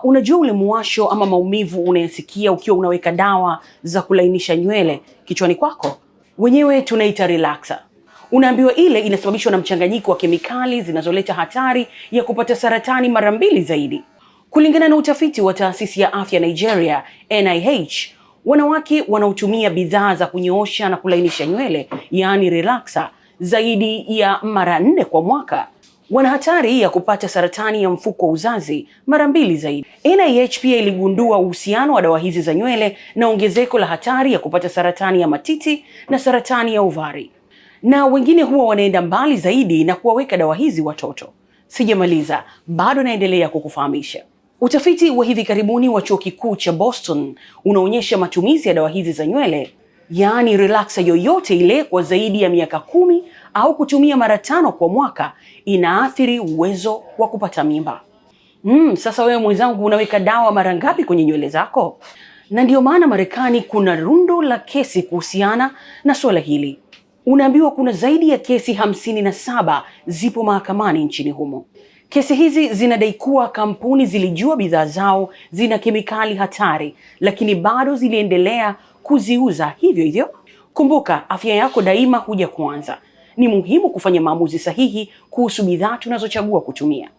Unajua ule muwasho ama maumivu unayosikia ukiwa unaweka dawa za kulainisha nywele kichwani kwako? Wenyewe tunaita relaxer. Unaambiwa ile inasababishwa na mchanganyiko wa kemikali zinazoleta hatari ya kupata saratani mara mbili zaidi. Kulingana na utafiti wa taasisi ya afya Nigeria, NIH, wanawake wanaotumia bidhaa za kunyoosha na kulainisha nywele, yaani relaxer, zaidi ya mara nne kwa mwaka wana hatari ya kupata saratani ya mfuko wa uzazi mara mbili zaidi. NIH pia iligundua uhusiano wa dawa hizi za nywele na ongezeko la hatari ya kupata saratani ya matiti na saratani ya ovari. Na wengine huwa wanaenda mbali zaidi na kuwaweka dawa hizi watoto. Sijamaliza, bado naendelea kukufahamisha. Utafiti wa hivi karibuni wa chuo kikuu cha Boston unaonyesha matumizi ya dawa hizi za nywele, yaani relaxer yoyote ile, kwa zaidi ya miaka 10 au kutumia mara 5 kwa mwaka inaathiri uwezo wa kupata mimba. Sasa wewe mwenzangu unaweka dawa mara ngapi kwenye nywele zako? Na ndiyo maana Marekani kuna rundo la kesi kuhusiana na suala hili. Unaambiwa kuna zaidi ya kesi 57 zipo mahakamani nchini humo. Kesi hizi zinadai kuwa kampuni zilijua bidhaa zao zina kemikali hatari, lakini bado ziliendelea kuziuza hivyo hivyo. Kumbuka, afya yako daima huja kwanza. Ni muhimu kufanya maamuzi sahihi kuhusu bidhaa tunazochagua kutumia.